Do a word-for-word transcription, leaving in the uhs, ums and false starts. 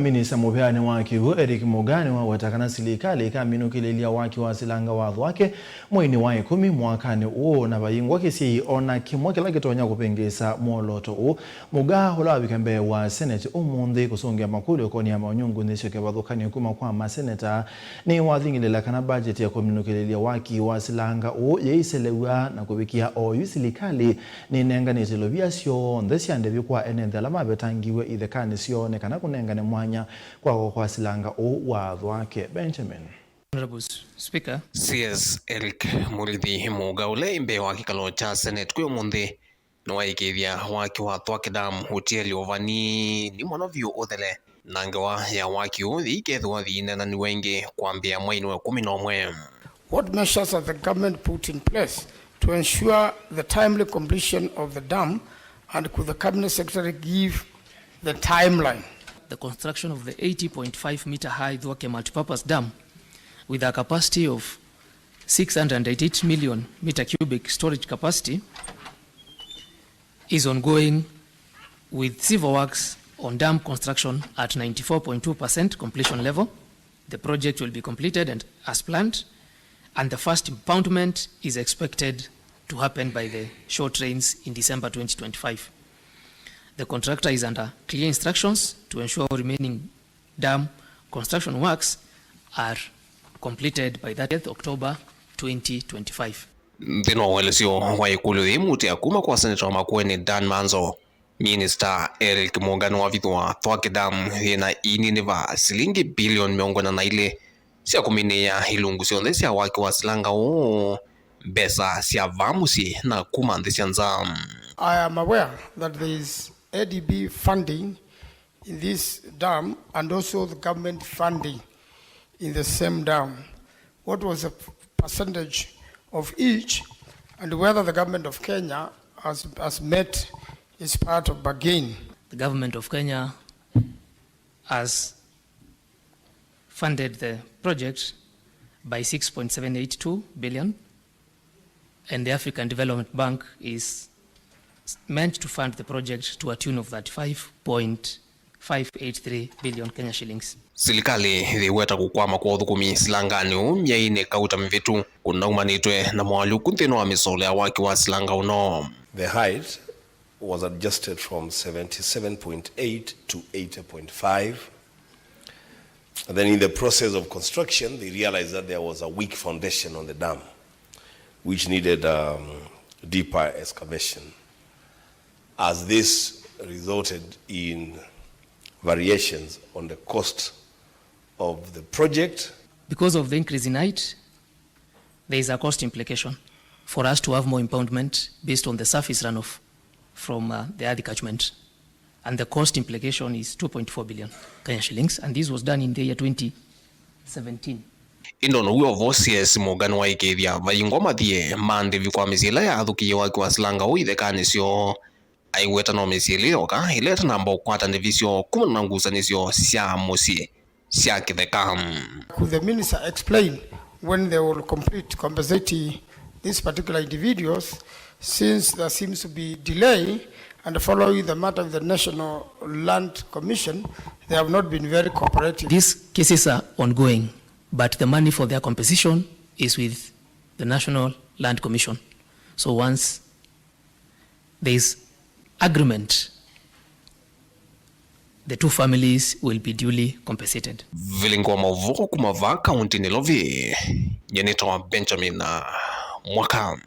Minista mũvĩanĩ wa kĩw'ũ Eric Mugaa nĩwaweta kana silikalĩ ĩkaminũkĩlĩlya waki wa silanga wa Thwake mweinĩ wa ĩkũmi mwakanĩ ũũ, na vayingwa kĩsyai o na kĩmwe kĩla kĩtonya kũvĩngĩĩsa mwolooto ũũ. Mugaa, ũla wavika mbee wa Senate ũmũnthĩ kũsũngĩa makũlyo ũkonĩa maũnyungu nthĩ sya kĩvathũkany'o kuma kwa maseneta, nĩwathing'ĩlĩla kana budget ya kũminũkĩlĩlya waki wa silanga ũũ yĩiselew'a na kũvikĩa oyu silikalĩ nĩnenganĩte ilovia syonthe sya ndĩvi kwa ene nthĩ ala mavetangiwe ithekanĩ syoo nĩ kana kũnengane mwanya kwakwa kwa silanga ũũ wa Thwake. Benjamin. Honorable Speaker. C S Eric Mũrithi Mugaa, ũla wĩ mbee wa kĩkalo kya Senate kwĩ ũmũnthĩ, nĩwaĩkĩĩthya waki wa Thwake Dam ũtielyo vanini mũno vyũ ũthele, na ngewa ya waki ũũ yĩikethĩwa yĩineenanĩw'a ĩngĩ kwambĩĩa mweinĩ wa ĩkũmi na ũmwe. What measures has the government put in place to ensure the timely completion of the dam, and could the cabinet secretary give the timeline? The construction of the eighty point five meter high Thwake multipurpose dam with a capacity of six hundred eighty-eight million meter cubic storage capacity is ongoing, with civil works on dam construction at ninety-four point two percent completion level. The project will be completed and as planned, and the first impoundment is expected to happen by the short rains in December twenty twenty-five. The contractor is under clear instructions to ensure remaining dam construction works are completed by thirtieth October twenty twenty-five. Nthĩnĩ wa ũelesyo wa ĩkũlyo yĩĩ mũtĩa kuma kwa Seneta wa Makueni Dan Manzo, Minista Eric Mugaa nĩwavithũa Thwake Dam yĩna inini va silingi bilioni mĩongo ĩna na ilĩ sya kũminĩĩa ilungu syonthe sya waki wa silanga ũũ, mbesa sya vaa mũsyĩ na kuma nthĩ sya nza. I am aware that there is A D B funding in this dam and also the government funding in the same dam. What was the percentage of each, and whether the government of Kenya has, has met its part of bargain? The government of Kenya has funded the project by six point seven eight two billion, and the African Development Bank is meant to fund the project to a tune of thirty-five point five eight three billion Kenya shillings. Silikalĩ yĩweta kũkwama kwa ũthũkũmi silanganĩ ũũ myeinĩ kauta mĩvĩtu kũnaumanĩtwe na moalyũku nthĩnĩ wa mĩsolo ya waki wa silanga ũno. The height was adjusted from seventy-seven point eight to eighty point five. And then in the process of construction, they realized that there was a weak foundation on the dam, which needed, um, deeper excavation. As this resulted in variations on the cost of the project. Because of the increase in height, there is a cost implication for us to have more impoundment based on the surface runoff from, uh, the earth catchment. And the cost implication is two point four billion Kenya shillings, and this was done in the year twenty seventeen. Ĩndĩ o na w'o vo, C S Mugaa nĩwaĩkĩĩthya vayingwa mathiĩ ma ndĩvi kwa mĩsyĩ ĩla yaathũkĩie waki wa silanga ũũ ithekanĩ syoo. Aiweta no mĩsyĩ ĩlĩ yoka ĩla ĩtanamba ũkwata ndĩvi syoo kumana na ngusanĩsyo sya mũsyĩ sya kĩtheka. Could the minister explain when they will complete compensating these particular individuals, since there seems to be delay, and following the matter with the National Land Commission, they have not been very cooperative? These cases are ongoing, but the money for their compensation is with the National Land Commission. So once there is agreement, the two families will be duly compensated. Vilingi wa maũvoo kuma vaa kaũntĩnĩ Nairobi, nyie nĩtawa Benjamin Mwaka.